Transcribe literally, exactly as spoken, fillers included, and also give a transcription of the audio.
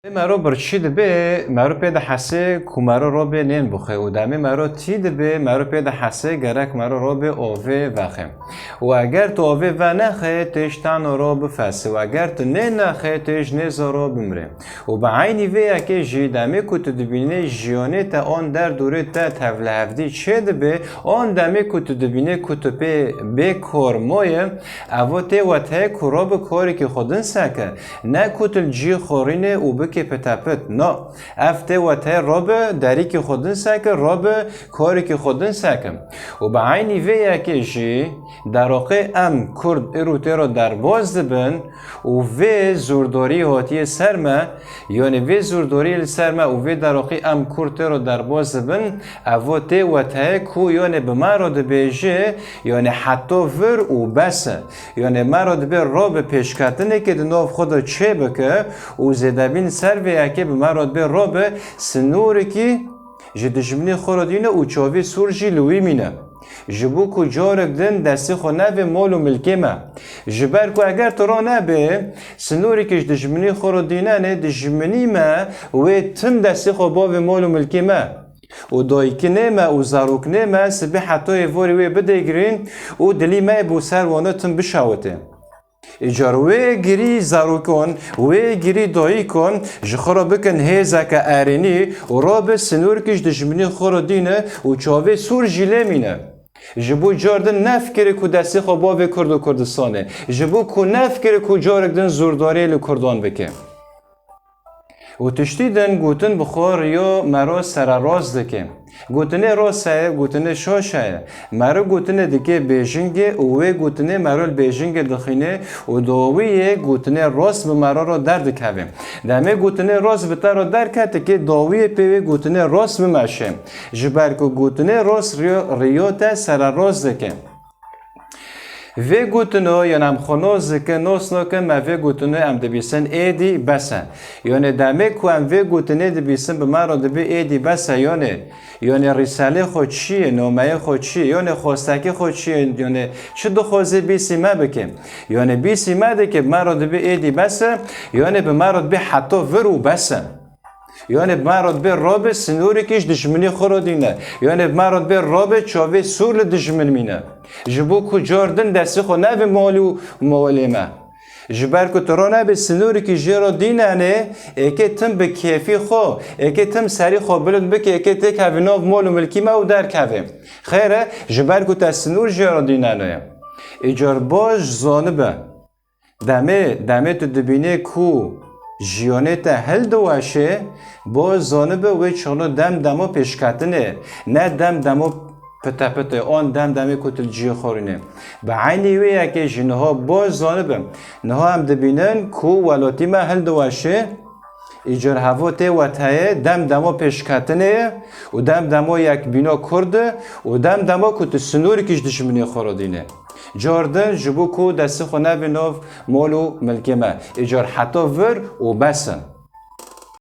Mero birçî dibe, mero pê dihese ku mero robê nên bixwe û demê mero tî dibe, mero pê dihese gerek mero robê ovê vexe. Û eger tu ovê venexê, tê ji tano ro bifese û eger tu nênexê, tê ji nêza ro bimre. Û bi eynî vê yekê jî demê ku tu dibînê jiyonê te an derdorê te tevlihevdî çêdibe, an demê ku tu dibînê ku tu pê bê kor moye, evo tê weteyê ku ro bi korekî xwe din seke, ne ku tu li cî xwe rîne û bikê pitepit. No, ev tê weteyê ro bi derîkî xwe din seke, ro bi korekî xwe din seke. Û bi eynî vê yekê jî, deroqê em Kurd îro tê ro derbas dibin û vê zûrdorî hatiye ser me, yanî vê zûrdorî li ser me û vê deroqî em Kurd tê ro derbas dibin, evo tê weteyê ku yanî bi me ro dibêje, yanî heta vir û bes e. Yanî me ro dibê ro bi pêşketinekê di nav xwe de çêbike û zêdebîn ser vê yekê bi me ro dibê ro bi sinorekî ji dijminê xwe re dîne û çavê sor jî li wî mîne. Ji bo ku carek din destê xwe neve mol û milkê me. Ji ber ku eger tu ro nebe, sinorekî ji dijminê xwe re dînenê, dijminî me wê tim destê xwe bave mol û milkê me. Û daykinê me û zaroknê me sibê heta êvarê wê bidêgirîn û dilî me yê bo ser wana tim bişewite. Îcar wê girî zarokan, wê girî dayikan ji xwe re bikin hêzeke erênî û rabe sînorkî ji dijminê xwe re dîne û çavê sor jî lê mîne. Ji bo car din nefikire ku destê xwe bavê Kurd û Kurdistanê, ji bo ku nefikire ku carek din zordariyê li Kurdan bike. Û tiştî din gotin bi xwe riyo mero sererast dike. Gotinê rast heye, gotinê şaş heye. Mero gotinê dike bêjingê û wê gotinê mero li bêjingê dixîne û dawiyê gotinê rast bi mero re derdikeve. Demê gotinê rast bi te re derketike, dawiyê pê wê gotinê rast bimeşe. Ji ber ku gotinê rast riyo, riyo te sererast dike. Vê gotino, yanî em xwe nas dikin, nas nakin, me vê gotino em dibîsin êdî bes e. Yanî demê ku em vê gotinê dibîsin, bi me re dibê êdî bes e, yanî, yanî rîsalê xwe çi ye, nameyê xwe çi ye, yanî xwestekê xwe çi ye, yanî çi dixwaze bîsî me bike. Yanî bîsî me dike, bi me re dibê êdî bes e, yanî bi me re dibê heta vir û bes e. Yanî bi me re dibê rabe sînorêkî ji dijminê xwe re dîne. Yanî bi me re dibê rabe çavê sor li dijmin mîne. Ji bo ku car din destê xwe neve mol û molê me. Ji ber ku tu ro nebe sînorêkî jê re dînenê, êkê tim bi kêfî xwe, êkê tim serî xwe bilind bike, êkê têkeve nav mol û milkî me û derkeve. Xêr e, ji ber ku te sînor jê re dînenê. Îcar baş zanibe. Demê, demê tu dibînê ku jiyanê te hildiweşê, bo zanibe wê çaxno dem demo pêşketinê, ne dem demo pitepitê, an dem demê ku tu li cihê xwe rînê. Bi eynî wê yekê jî niha bo zanibe. Niha em dibînin ku welatî me hildiweşê, îcar hevo tê weteyê dem demo pêşketinê ye û dem demo yekbîna Kurd e û dem demo ku tu sînorêkî ji dijminê xwe re dînê. Car din ji bo ku destê xwe neve nav mol û milkê me. Îcar heta vir û bes e.